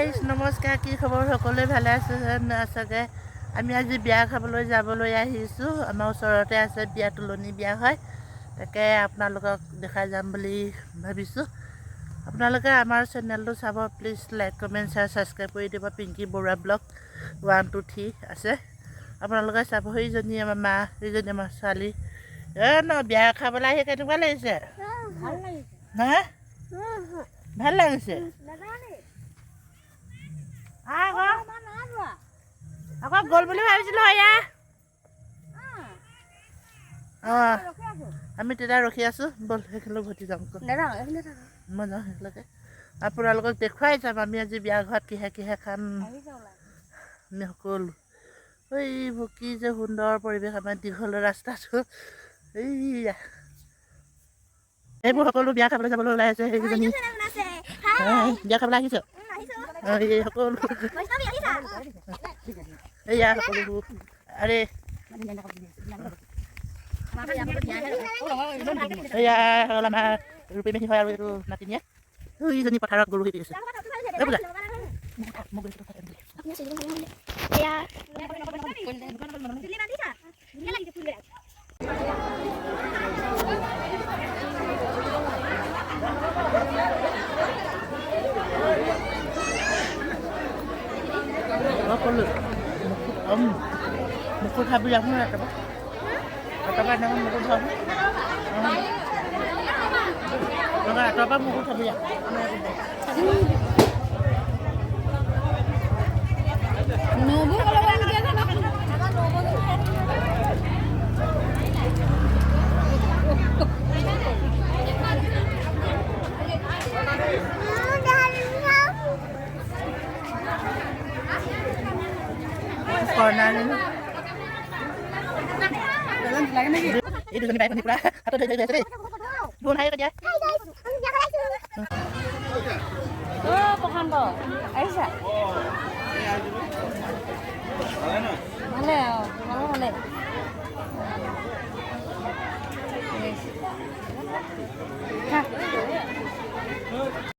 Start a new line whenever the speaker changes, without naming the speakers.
Guys, নমস্কাৰ। কি খবৰ? সকলোৱে ভালে আছে চাগে। আমি আজি বিয়া খাবলৈ যাবলৈ আহিছোঁ। আমাৰ ওচৰতে আছে বিয়া, তোলনি বিয়া হয়। তাকে আপোনালোকক দেখাই যাম বুলি ভাবিছোঁ। আপোনালোকে আমাৰ চেনেলটো চাব। Please like, comment, share, subscribe কৰি দিব। পিংকী বৰুৱা ব্লগ 1 2 3 আছে, আপোনালোকে চাব। সেইজনী আমাৰ মা, সেইজনী আমাৰ ছোৱালী। এ ন বিয়া খাবলৈ আহি কেনেকুৱা লাগিছে?
ভাল লাগিছে।
হা, ভাল লাগিছে? আহ আকৌ আকৌ গ'ল বুলি ভাবিছিলোঁ। এয়া অঁ, আমি তেতিয়া ৰখি আছোঁ। ব'ল, সেইফালে উভতি যাম।
নাযাওঁ, এইফালে থাকা।
মই যাওঁ সেইফালকে, আপোনালোকক দেখুৱাই যাম। আমি আজি বিয়া ঘৰত কিহে কিহে খাম।
আহি যাওঁ লাহে।
আমি সকলো এইবোৰ কি যে সুন্দৰ পৰিৱেশ, আমাৰ দীঘল ৰাস্তাটো। এইয়া এইবোৰ সকলো বিয়া খাবলৈ যাবলৈ ওলাই আছে। সেইকেইজনী বিয়া খাবলৈ আহিছ। অঁ, এই সকলো, এইয়া সকলোবোৰ। আৰে, এইয়া হ'ল আমাৰ ৰূপী মেহি হয় আৰু এইটো নাতিনীয়ে। এইজনী পথাৰত গৰু খেদি আছে। এই বোলা মোক গৈছোঁ। সকলো মুকুট মুকুট হাবি আহোঁ। ৰাতিপুৱা ৰাতিপুৱা এনেকৈ মুকুট খাব। ৰাতিপুৱা মুকুট খাবি।
নবৌ ক'ব নেকি?
কৰ্ণাৰ এই দুজনী বাই ভনী পুৰা হাতত ধৰি ধৰি আছে দেই। ধোন হাই দিয়া।
অ প্ৰশান্ত, আহিছা? ভালে। অ, তোমালোকৰ ভালে? খা।